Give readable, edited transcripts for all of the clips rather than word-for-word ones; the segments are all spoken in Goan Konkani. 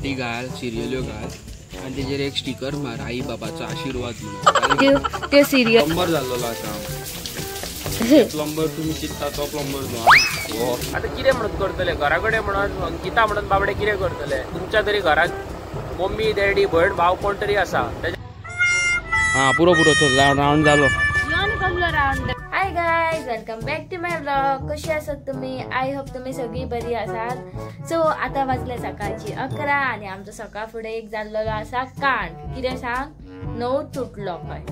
ती घाल सिरियल्यो घाल आनी तेजेर एक स्टिकर मार आई बाबाचो आशीर्वाद म्हणून. त्यो सिरियल प्लंबर जाल्लो आसा हांव. प्लंबर तुमी चिंतता तो प्लंबर न्हू. आतां कितें म्हणून करतले घरा कडेन म्हणून अंकिता म्हणून बाबडे कितें करतले? तुमच्या तरी घरात मम्मी डॅडी भयण भाव कोण तरी आसा. हां पुरो पुरो चल रावंड जालो. Hi guys, welcome back to my vlog. कशी आसात तुम्ही? I hope तुम्ही सगळी बरी आसात. सो आता वाजले सकाळची 11 आणि आमचो सकाळ फुडें एक जाल्लो आसा कांड. कितें सांग, नळ तुटलो खंय.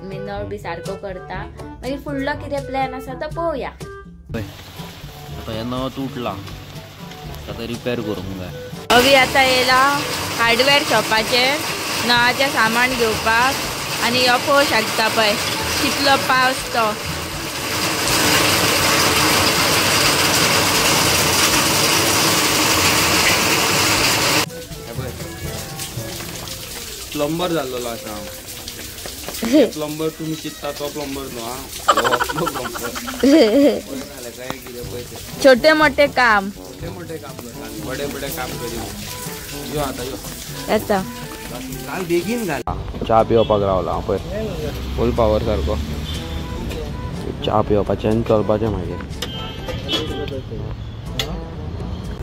मी नळ बी सारको करता, मागीर फुडलो कितें प्लॅन आसा तो पळोवया. आता हे नळ तुटला, आता रिपेर करूंक जाय. अवी आतां येयला हार्डवेअर शॉपाचेर नळाचें सामान घेवपाक. आनी हो पळोवंक शकता पळय कितलो पावस तो. प्लंबर जाल्लो आसा हांव. प्लंबर तुमी चिंतता तो प्लंबर न्हू. प्लंबर छोटे मोठे काम, छोटे मोठे काम करता, बडे बडे काम करी. यो आतां यो येता काल बेगीन घाल. च्या पिवपाक रावला हांव पळय फूल पावर सारको. च्या पिवपाचें आनी चलपाचें मागीर.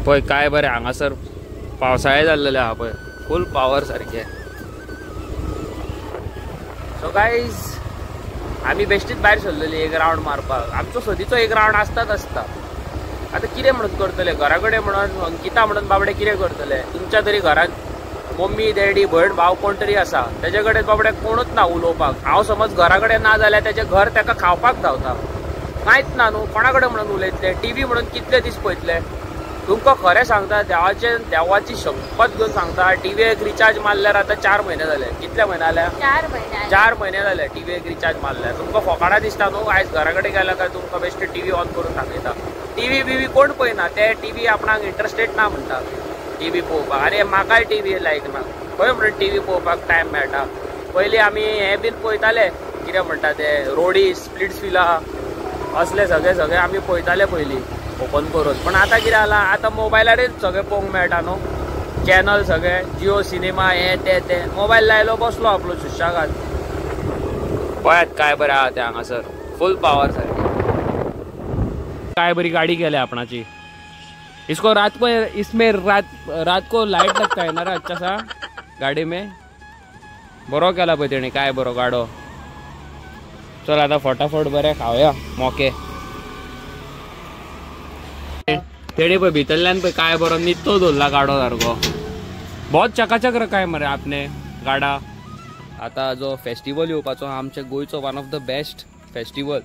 पळय काय बरें हांगासर पावसाळें जाल्लेलें आहा पळय, फूल पावर सारकें. सो गायज आमी बेश्टीच भायर सरलेली एक रावंड मारपाक. आमचो सदीचो एक रावंड आसताच आसता. आतां कितें म्हणून करतले घरा कडेन म्हणून अंकिता म्हणून बाबडे कितें करतले? तुमच्या तरी घरात मम्मी डॅडी भयण भाव कोण तरी आसा, तेजे कडेन बाबडे कोणूच ना उलोवपाक. हांव समज घरा कडेन ना जाल्यार तेजें घर ताका खावपाक धांवता. कांयच ना न्हू, कोणा कडेन म्हणून उलयतले? टीव्ही म्हणून कितले दीस पळयतले? तुमकां खरें सांगता, देवाचे देवाची शपथ घेवन सांगता, टीव्हीक रिचार्ज मारल्यार आतां 4 म्हयने जाले. कितले म्हयने जाले? 4 म्हयने. 4 म्हयने जाले टीव्हीक रिचार्ज मारल्यार. तुमकां फोकाणां दिसता न्हू, आयज घरा कडेन गेल्या काय तुमकां बेश्टे टीव्ही ऑन करून दाखयता. टीव्ही बिवी कोण पळयना, ते टीव्ही आपणाक इंट्रस्टेड ना म्हणटा टीव्ही पळोवपाक. आरे म्हाकाय टीव्ही लायक ना, खंय म्हणून टीव्ही पळोवपाक टायम मेळटा. पयलीं आमी हें बीन पळयताले, कितें म्हणटा ते रोडी स्प्लिट्स विला असले सगळे सगळे आमी पळयताले पयलीं ओपन करून. पण आतां कितें जालां, आतां मोबायलारच सगळें पळोवंक मेळटा न्हू, चॅनल सगळे जिओ सिनेमा हे ते ते. मोबायल लायलो बसलो आपलो सुशेगाद. पळयात काय बरें आहा तें हांगासर फूल पावर सारकें. काय बरी गाडी केल्या आपणाची. इसको रात को, इसमें रात रात को लाइट लगता है ना रे अच्छा सा गाडी में. बरो केला पळय तेणी, काय बरो गाडो. चल आतां फटाफट बरें खावया मोके. तेणी पळय भितरल्यान पळय काय बरो नित्तो दवरला गाडो सारको. बहुत चकाचक रखाय मरे आपने गाडा. आतां जो फेस्टिवल येवपाचो आमच्या गोंयचो one of the best festival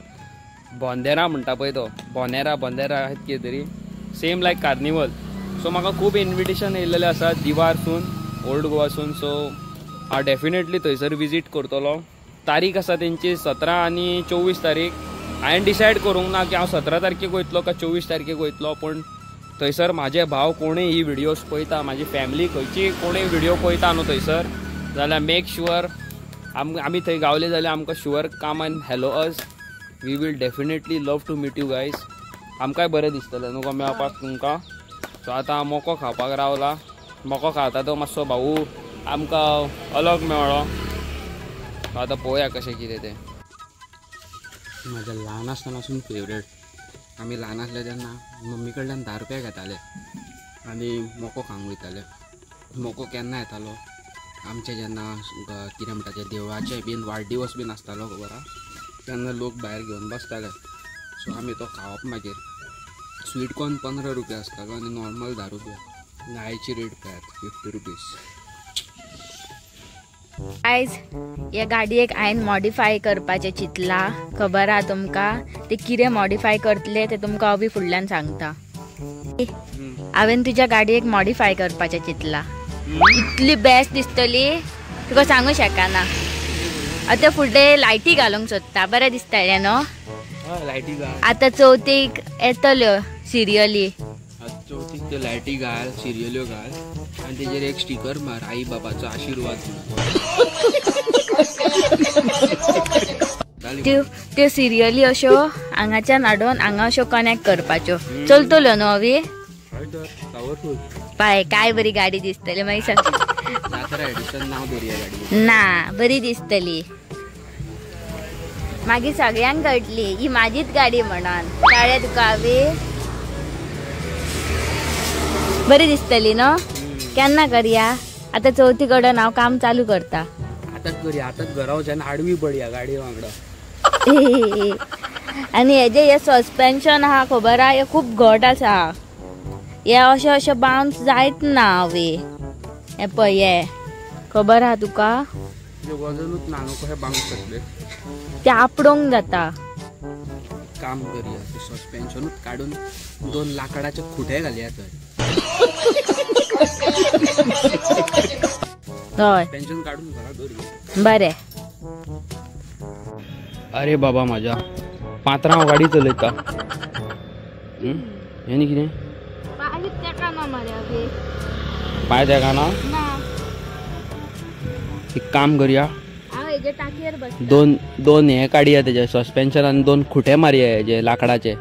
बोंदेरा म्हणटा पळय तो, बोनेरा बोंदेरा कितें तरी सेम लायक कार्निवल. सो म्हाका खूब इन्विटेशन येयल्लेलें आसा दिवारसून, ओल्ड गोवासून. सो हांव डेफिनेटली थंयसर विजीट करतलो. तारीख आसा तेंची 17 आनी 24 तारीख. हांवें डिसायड करूंक ना की हांव 17 तारखेक वयतलो काय 24 तारखेक वयतलो, पूण थंयसर म्हाजे भाव कोणूय ही व्हिडियोज पळयता, म्हाजी फॅमिली खंयची कोणूय व्हिडियो पळयता न्हू थंयसर, जाल्यार मेक शुअर आमी थंय गावले जाल्यार आमकां sure come and hello us. We will definitely love to meet you guys. आमकांय बरें दिसतलें न्हू गो मेळपाक तुमकां. सो आतां हांव मोको खावपाक रावला. मोको खाता तो मातसो भाऊ आमकां अलग मेळ्ळो. आतां पळोवया कशें कितें तें. म्हाज्या ल्हान आसतनासून फेवरेट. आमी ल्हान आसले तेन्ना मम्मी कडल्यान 10 रुपया घेताले आनी मोको खावंक वयताले. मोको केन्ना येतालो आमचे जेन्ना कितें म्हणटा ते देवळाचे बीन वाडदिवस बीन आसतालो खबर आहा, तेन्ना लोक भायर घेवन बसताले. सो आमी तो खावप. मागीर स्वीट कॉर्न 15 रुपया आसतालो आनी नॉर्मल 10 रुपया. आयची रेट पळयात 50 रुपीज. आयज हे गाडयेक हांवें मॉडिफाय करपाचें चिंतलां, खबर आहा तुमकां. ते कितें मॉडिफाय करतले तें तुमकां हांव बी फुडल्यान सांगता. हांवें तुज्या गाडयेक मॉडिफाय करपाचें चिंतलां, इतली बेस्ट दिसतली तुका सांगू शकना. आतां फुडें लायटी घालूंक सोदता, बरें दिसतलें न्हू. आतां चवथीक येतल्यो सिरियली. चवथीक त्यो लायटी घाल, सिरियल्यो घाल आनी तेजेर एक स्टिकर मार आई बाबाचो आशीर्वाद म्हणून. त्यो त्यो सिरियली अश्यो हांगाच्यान हाडून हांगा अश्यो कनेक्ट करपाच्यो. चलतल्यो न्हू अवी? पावरफुल. पाय काय बरी गाडी दिसतली मागीर जात्रा एडिशन नाव दवरया गाडी ना बरी दिसतली मागीर सगळ्यांक कळटली ही माझीच गाडी म्हणून कळ्ळें तुका अवी बरी दिसतली न्हू केन्ना करया आता चवथी कडेन हांव काम चालू करता आतांच करया आतांच घरा वचून आडवी पडया गाडी वांगडा आनी हेजे हे सस्पेन्शन आहा खबर आहा हे खूब घट आसा हे अशें अशें बाउन्स जायत ना अवे हे पळय हे खबर आहा तुका वजनूच ना न्हू कशें बाउन्स जातलें ते आपडोंक जाता काम करया सस्पेन्शनूच काडून 2 लाकडाचे खुटे घालया थंय हय सस्पेन्शन काडून घरा दवरया बरें अरे बाबा माझ्या पात्रांव गाडी चलयता हें कितें पांय तेका ना एक काम करया दोन दोन हे काडया तेजे सस्पेन्शन आनी 2 खुटे मारया हेजे लाकडाचे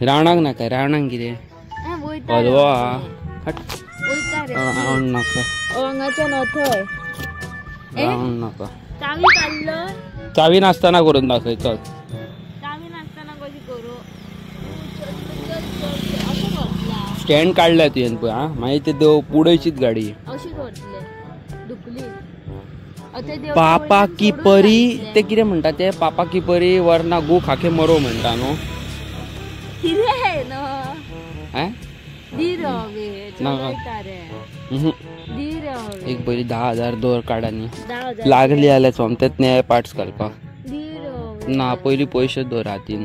रावणाक नाका रावणाक कितें हलवो आहा रावण नाका रावण नाका चावी नासतना करून दाखय चल स्टँड काडल्या तुवें पळय आं मागीर ते देव पुडयचीच गाडी पापा की परी ते कितें म्हणटा ते पापा की परी वरना गू खाके मरो म्हणटा न्हू एक पयली 10,000 दवर काड आनी लागली जाल्यार सोमतेच न्याय पार्ट्स घालपाक ना पयली पयशे दवर हातीन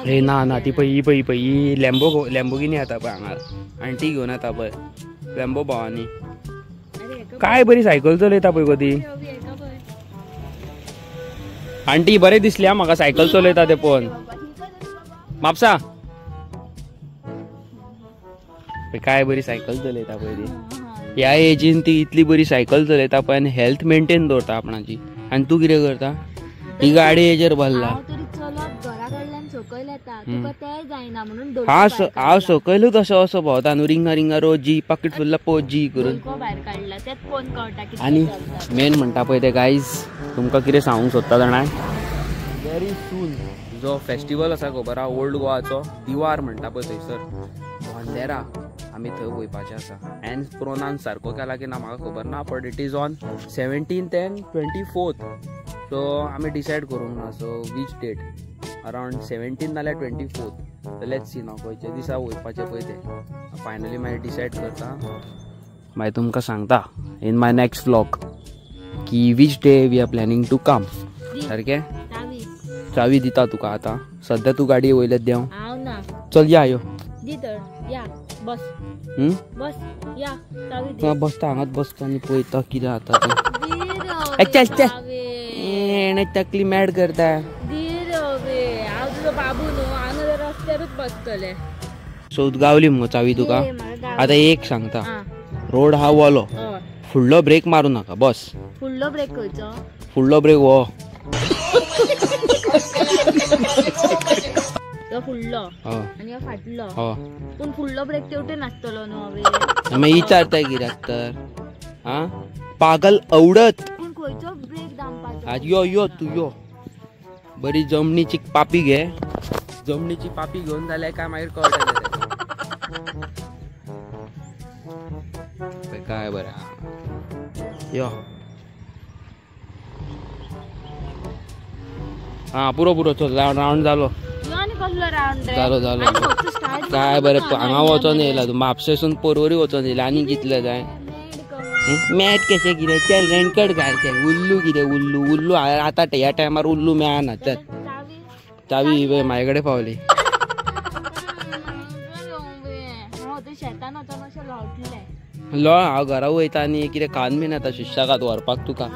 ए ना ना ती पळय ही पळय पळय ही लॅम्बोगिनी येता पळय हांगा आंटी घेवन येता पळय लॅम्बो भावानी काय बरी सायकल चलयता पळय गो ती आंटी बरें दिसली आं म्हाका सायकल चलयता ते पळोवन म्हापसा काय बरी सायकल चलयता पळय ती ह्या एजीन ती इतली बरी सायकल चलयता पळय आनी हेल्थ मेंटेन दवरता आपणाची आनी तूं कितें करता ही गाडी हेजेर भरला हांव सकयलूच असो असो भोंवता न्हू रिंगा रिंगा रोज जी पाकीट फुल्ला पो जी करून आनी मेन म्हणटा पळय ते गायज तुमकां कितें सांगूंक सोदता जाणा वेरी सून जो फेस्टिवल आसा खबर आहा ओल्ड गोवाचो दिवार म्हणटा पळय थंयसर बोंदेरा आमी थंय वयपाचें आसा एंड प्रोनाउन्स सारको केला की ना म्हाका खबर ना but it is on 17th and 24th so आमी डिसायड करूंक ना सो which date around 17 नाल्यार 24th let's see ना खंयच्या दिसा वयपाचें पळय तें फायनली मागीर डिसायड करता मागीर तुमकां सांगता इन my next vlog की which day we are planning to come सारकें चावी दिता तुका आतां सद्या तूं गाडी वयल्यात देंव चल या यो बसता हांगाच बसता आनी पळयता कितें जाता तें चल चल हेणें तकली मॅड करता सो गावली मुगो चावी तुका आतां एक सांगता रोड हा वोलो फुडलो ब्रेक मारू नाका बस फुडलो ब्रेक खंयचो फुडलो ब्रेक हो तो फुडलो आनी हो फाटलो पूण फुडलो ब्रेक तेवटेन आसतलो न्हू हांवें मागीर विचारता कित्याक तर आं पागल अवडत पूण खंयचो ब्रेक दामपाचो यो यो तूं यो बरी जमनीची पापी घे जमनीची पापी घेवन जाल्यार काय मागीर कळटा काय बरें यो हा पुरो पुरो चल रावंड जालो जालो जालो काय बरें हांगा वचोन येयला तूं म्हापशेसून पोरवरी वचोन येयला आनी कितले जाय मॅट कशें कितें चल रेनकट घाल चल उल्लू कितें उल्लू उल्लू आतां ह्या टायमार उल्लू मेळना चल चावी पळय म्हाजे कडेन पावली लोळ हांव घरा वयता आनी कितें खावन बीन येता सुशेगाद व्हरपाक तुका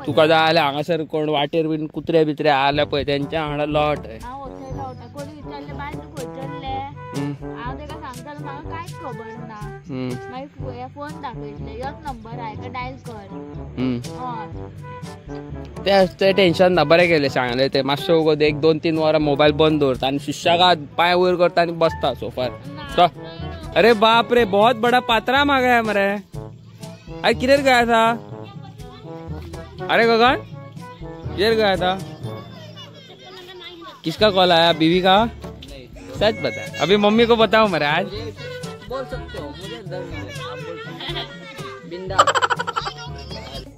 तुका जाय जाल्यार हांगासर कोण वाटेर बीन कुत्रे बित्रे आल्या पळय तेंच्या वांगडा लोट. म्हाका कांयच खबर ना. मागीर फोन दाखयतले योच नंबर आहा एका डायल कर. ते टेन्शन ना, बरें केलें सांगलें ते. मातशें वगत 1-2-3 वरां मोबायल बंद दवरता आनी शिष्याक पांय वयर करता आनी बसता सोफार. अरे बाप रे, बहुत बड़ा पात्रा मागा मरे. अरे किधर गया था? अरे गगन किधर गया था? किसका कॉल आया? बीवी का? सच बता, अभी मम्मी को बताओ मरे. आज बोल सकते हो, मुझे डर नहीं है, आप बोल सकते हो बिंदास.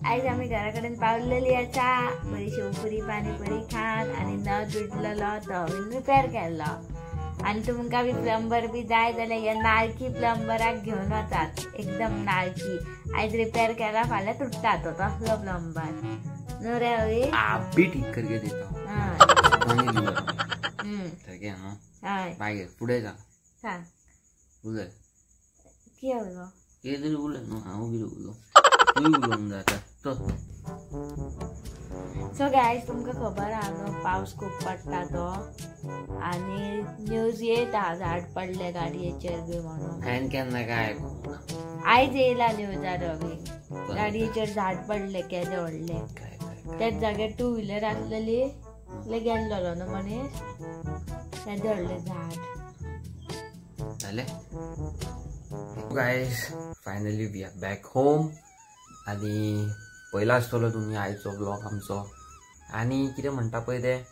आयज आमी घरा कडेन पावलेली आसा. बरी शेवपुरी पाणीपुरी खान आनी नळ तुटलेलो तो बीन रिपेर केल्लो. आनी तुमकां बी प्लंबर बी जाय जाल्यार ह्या नाळकी प्लंबराक घेवन वचात. एकदम नाळकी. आयज रिपेर केला फाल्यां तुटता तो, तसलो प्लंबर न्हू रे अवी? आप भी ठीक करके देता हूं. हय मागीर फुडें सांग. सांग उलय कितें उलो? कितें तरी उलय न्हू. हांव कितें उलो? तूं उलोवंक जाता. चल. सो गायज तुमकां खबर आहा न्हू पावस खूब पडटा तो आनी न्यूज येता झाड पडले गाडयेचेर बी म्हणून. हांवें केन्ना काय आयकूंक ना. आयज येयला न्यूजार रवी, गाडयेचेर झाड पडले केदे व्हडले. त्याच जाग्यार टू व्हिलर आसलेली गेल्लो न्हू मनीस, तेदे व्हडलें झाड. जालें guys, finally we are back home. आनी पयला आसतलो तुमी आयचो ब्लॉग आमचो. आनी कितें म्हणटा पळय तें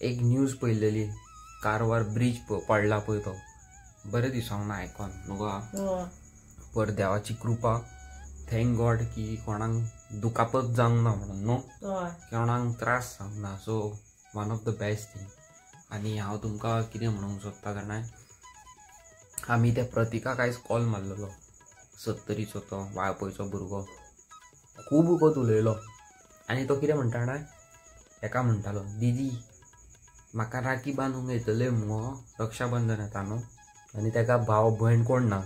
एक न्यूज पळयलेली, कारवार ब्रीज पडला पळय तो. बरें दिसोंक ना आयकोन न्हू गो. पर देवाची कृपा, thank God की कोणाक दुखापत जावंक ना म्हणून न्हू, कोणाक त्रास जावंक ना. So one of the best thing. आनी हांव तुमकां कितें म्हणूंक सोदता जाणा, आमी त्या प्रतिकाक आयज कॉल मारलेलो, 70चो तो वाळपयचो भुरगो. खूब वगत उलयलो आनी तो कितें म्हणटा जाणा, हेका म्हणटालो दिदी म्हाका राखी बांदूंक येतले मुगो, रक्षाबंधन येता न्हू. आनी तेका भाव भयण कोण ना.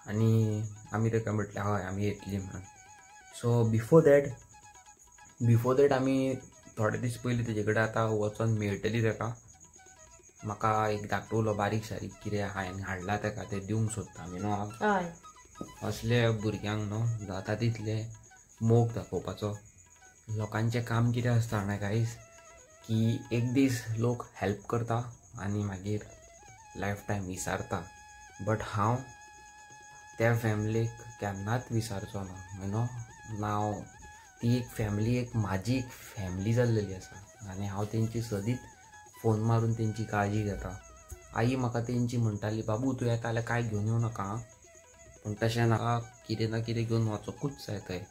आनी आमी तेका म्हटलें हय आमी येतली म्हणून. सो बिफोर that आमी थोडे दीस पयलीं तेजे कडेन आतां वचोन मेळटली तेका. म्हाका एक धाकटुलो बारीक सारीक कितें हांवें हाडला तेका, तें दिवंक सोदता आमी न्हू. असले भुरग्यांक न्हू जाता तितले मोग दाखोवपाचो. लोकांचें काम कितें आसता जाणा गायज, की एक दीस लोक हेल्प करता आनी मागीर लायफ टायम विसारता. बट हांव त्या फॅमिलीक केन्नाच विसारचो ना. You know, नाव ती एक फॅमिली, एक म्हाजी एक फॅमिली जाल्लेली आसा. आनी हांव तेंची सदींच फोन मारून तेंची काळजी घेता. आई म्हाका तेंची म्हणटाली, बाबू तूं येता जाल्यार कांय घेवन येवं नाका, पूण तशें नाका, कितें ना कितें घेवन वचोकूच जाय थंय.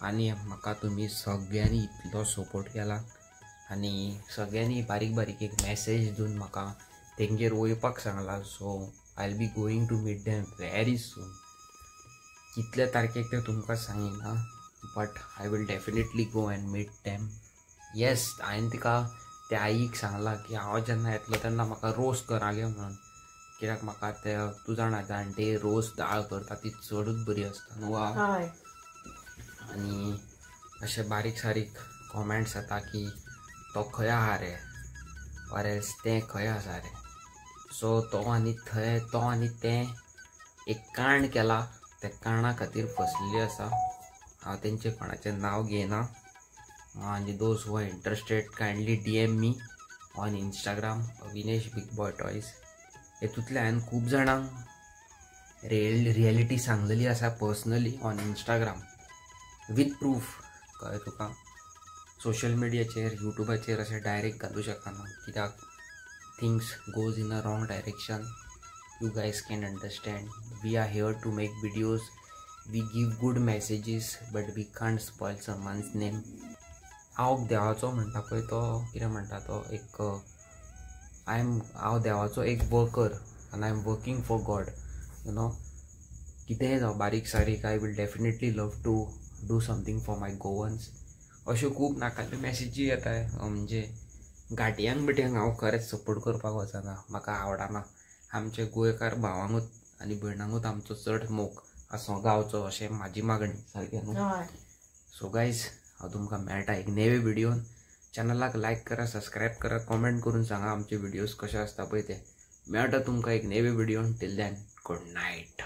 आनी म्हाका तुमी सगळ्यांनी इतलो सपोर्ट केला आनी सगळ्यांनी बारीक बारीक एक मॅसेज दिवन म्हाका तेंगेर वयपाक सांगला. So I will be going to meet them very soon. कितले तारखेक तें तुमकां सांगिना, but I will definitely go and meet them. Yes, हांवें तिका त्या आईक सांगलां की हांव जेन्ना येतलो तेन्ना म्हाका रोस कर गे म्हणून, कित्याक म्हाका ते तूं जाणा जाणटे रोस दाळ करता ती चडूच बरी आसता न्हू. आनी अशे बारीक सारीक कॉमेंट्स येता की तो खंय आहा रे, ऑर एल्स तें खंय आसा रे. सो तो आनी थंय तो आनी तें एक कांड केला, त्या कांडा खातीर फसलेली आसा. हांव तेंचें कोणाचें नांव घेयना. आनी those who are interested kindly DM me on Instagram, Avinesh big boy toys. हेतूंतल्या हांवें खूब जाणांक रियलिटी सांगलेली आसा personally on Instagram with proof. कळ्ळें तुका? सोशल मिडियाचेर युट्यूबाचेर अशें डायरेक्ट घालूं शकना, कित्याक things goes in a wrong direction. You guys can understand. We are here to make videos, we give good messages, but we can't spoil someone's name. हांव देवाचो म्हणटा पळय तो कितें म्हणटा तो एक हांव देवाचो एक वर्कर आनी I am working for God, you know. कितेंय जावं बारीक सारीक, I will definitely love to do something for my Goans. अश्यो खूब नाकाल्यो मॅसेजी येता, म्हणजे घाटयांक बिटयांक हांव खरेंच सपोर्ट करपाक वचना, म्हाका आवडना. आमचे गोंयकार भावांकूच आनी भयणांकूच आमचो चड मोग आसो गांवचो, अशें म्हाजी मागणी सारकें न्हू. सो गायज, हांव तुमकां मेळटा एक नवे व्हिडियोन. चॅनलाक लायक करा, सबस्क्रायब करा, कॉमेंट करून सांगा आमचे व्हिडियोज कशे आसता पळय ते. मेळटा तुमकां एक नेवी video. Till then good night.